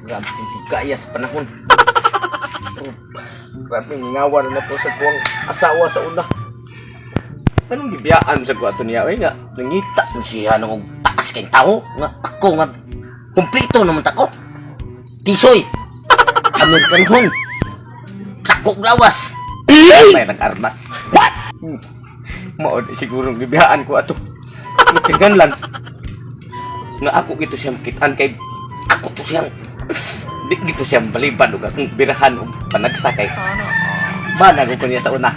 Grabe yung kaya sa panahon. Oh, grabe, ngawa na to sa tuwang asawa sa una. Anong gibiyaan sa kuwato niya? Ay nga, nangita mo siya nung taas kay tao. Nga, ako nga, kumplito naman tako. Tisoy! American hon! Sakog lawas! May nag-armas. What? Mao di siguro gibiyaan ko ato. Tingnan lang. Nga ako gito siyang kitaan kay ako to siyang di gito siyang baliban og akong birahan og panagsa kay banag ko niya sa una.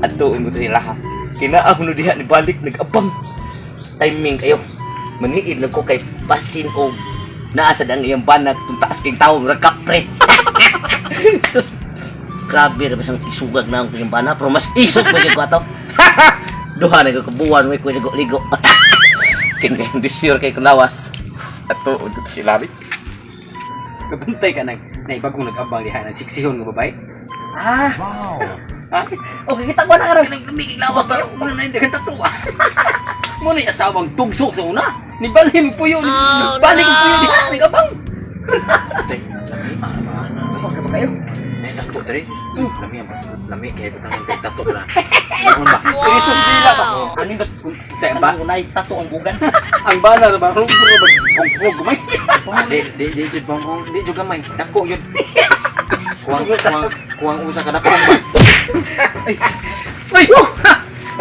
Adto mo to sila ha. Kinaa ko no diha ni balik nag-abang. Timing kayo. Maniid lang ko kay basin og naa sa ang iyang banag tung taas kay tawo murag kapre. Sus, grabe ra ba siyang isugag na ang iyang bana pero mas isog pa gyud ko ato. Duha na ko kabuwan may ko ligo-ligo. Kin kay hindi sure kay kunawas. Ato dito si Larry. Kabantay ka nang naibagong nag-abang diha ng siksihon nga babae. Ah. Ha? Okay, kita ko na karon. Naglamig lawas ba? Muna na yung tattoo ah. Muna yung asawang tugsok sa una. Nibalhin po yun. Oh, balik po yun diha nag-abang. Tay, lami Abang na ba kayo? Nay tattoo diri. Lami ang lami kay butang kay tattoo na. Ano ba? Krisos dila ba? Ano ba? Sa ba? Unay tato ang bugan. Ang bana ba? Rong ba? Kung gumay. Di di di jud bang di jud gamay. Dako yun. Kuwang kuwang kuwang usa ka dako ba? Ay. Ay.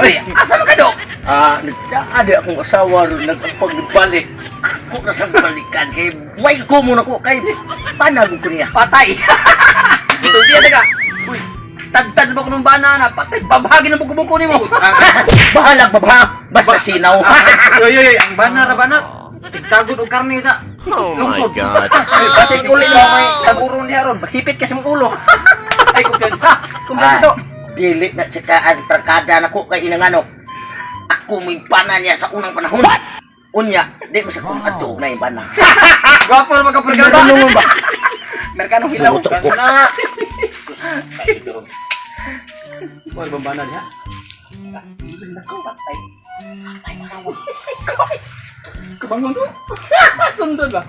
Ay, asa man ka dok? Ah, nagdaade akong asawa ron nagpag balik. Ako na sa balikan kay way ko mo na ko kay panag ko niya. Patay. Tulti na ka. Uy, tagtad ba ko ng banana? Patay, babahagi ng buko-buko nimo. Bahalag baba, basta sinaw. Oy, oy, oy, ang bana ra bana. Tigtagod og karne sa Oh my lungsod. God. Basig uli mo may taguro niya ron. Magsipit ka sa mong ulo. Ay, kumpiyansa. Kumpiyansa Ah, do. dili na tsaka ang trangkada na ko kay inangano. Ako may bana niya sa unang panahon. Unya, di mo sa kung ato na yung bana. Gwapo na magkapurgada. Ganun ba? Merkano hilaw. Bumutok ko. Na. Mo bang bana diha? Nako, patay. Patay asawa. Kabangon to. Sundon ba?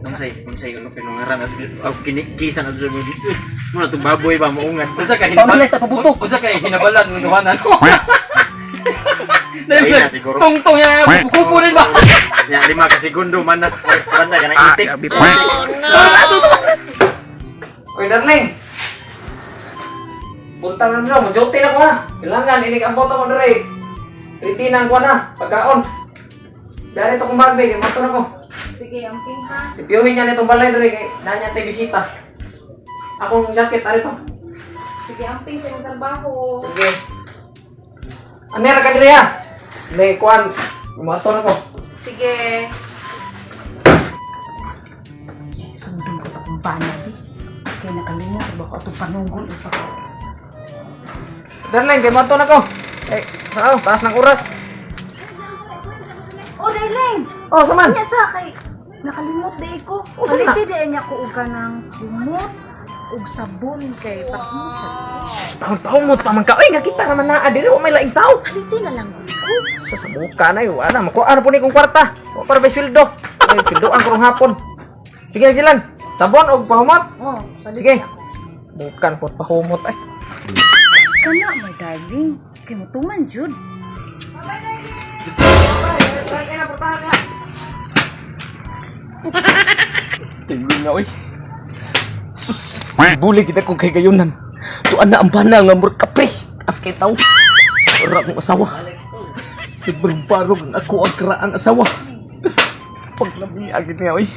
Unsay unsay uno pinungaran aw kini kisan adto mo dito. Mo na tong baboy ba maungan. Usa ka Pamilya ta pabuto. Usa ka hinabalan ng duhanan. Ay, na, siguro. Tungtong ya kupo rin ba? Ya, 5 ka segundo man na man na kanang itik. Oy darling. Punta na nila, mo-duty na ko ha. Kailangan inig ang boto ko dere. Ready na ang kuwan na, pagkaon. Dari to kong bagay, kay moto na ko. Sige, amping ha. Ipiyuhin niya nitong balay dere kay nanya tay bisita. Akong jacket ari to. Sige, amping sa imong trabaho. Sige. Anera ka diri ha. May kuan, moto na ko. Sige. Sundon ko akong banag eh. Kaya nakalingat ba ko atong panunggon o pa. Darling, kay moto na ko. Eh, sao, taas ng oras. Oh, darling! Oh, saman. Nya sa kay nakalimot di ko. Oh, sana. Paliti di niya ko og kanang humot og sabon kay pahumot sa. Pahon-pahumot pa man ka. Oy, nga kita naman naa diri wa may laing tao. Paliti na lang ko. Sa sabuka na yun, ana, makuha na po ni kong kwarta. Wa para ba sweldo? Ay, sweldoan ko rong hapon. Sige, Jilan. Sabon og pahumot. Oh, paliti Sige. ako. Bukan po pahumot ay. Kana my darling, kay mutuman jud. Tingin nga oy. Sus, buli kita kong kay gayunan. Tuan na ang bana nga murag kapre. Taas kay tao. Ora akong asawa. Nagbarbarog na ako ang karaang asawa. Paglami agad niya oy.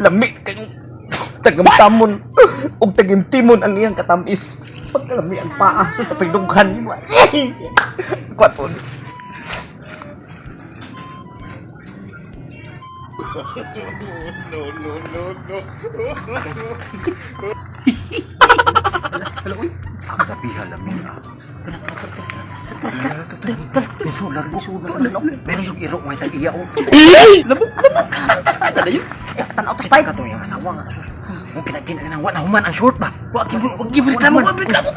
Lami kayong tagamtamon ug tagimtimon ang iyang katamis. Pagkalami ang paa sa tapay dughan nimo. Kwaton. Tan-aw tas pipe. Katong iyang asawa nga sus. Mo kinagin ang wa na human ang short ba. Wa gib wa gib reklamo, wa reklamo.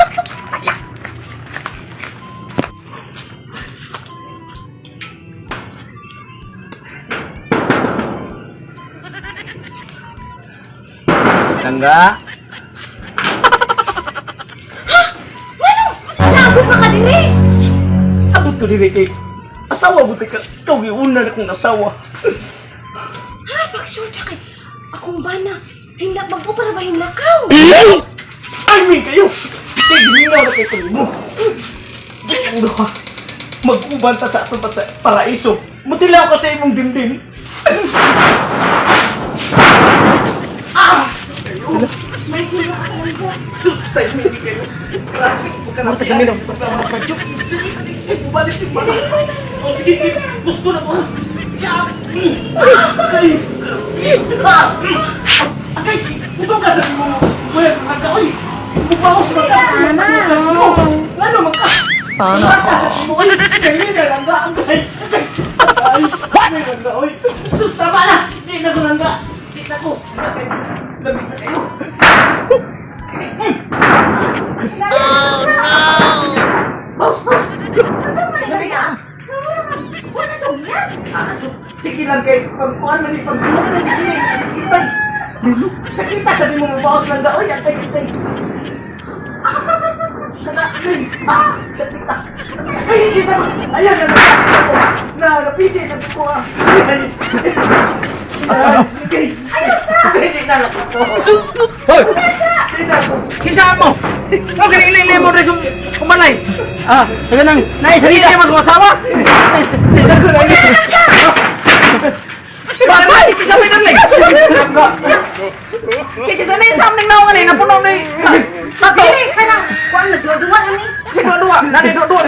Langga. Naabot pa ka diri! Abot ko diri kay asawa mo ka. Ikaw giuna na kong asawa. Ha, pag-sure siya kay akong bana. Hinlak bago para ba hinlakaw? Ay, min kayo! Kay giminaw na kay mo. Di ang duha. Mag-uban ta sa atong pa sa paraiso. Mutilaw ka sa imong dimdim. Ah! May hila ka lang ko. Sus, tayo hindi kayo. Grabe, huwag ka na Basta kami daw. Eh, bumalik yung bata. Oh, sige, sige. Gusto na ko. Ay! Ah! Agay! Gusto ka sa mo. Kuya, magka, oy! Bubaos magka! Ano? Ano magka? Sana. Basta sa mo, oy! Kaya na lang ba? Agay! Agay! Agay! Agay lang ba, oy! Sus, tama na! Di na ko lang ga! Di na ko! Lamig na kayo! Boss, boss! Asa man Lamig ah! Wala to biyan. Ah, sige lang kay pagkuhan man ni pagbuhat na dili sakitan. Sakita sabi mo mabaos lang ga oy antay antay. Kada ay, ah sakita. Ay hindi na. Ayan na na napisi na ko ah. Ay. Ay, sa. Hindi na lang ko. Hoy! Hindi na ko. Kisaan mo! Okay, ile mo rin yung kumalay. Ah, taga nang naisarili ka mas asawa. Hindi na ko lang. Bakit? Kisa may nang Kisa na yung samning naong ani, napuno na yung... Tato! Dili kana kuan na duwa ani. Sa dua-dua, nani dua-dua.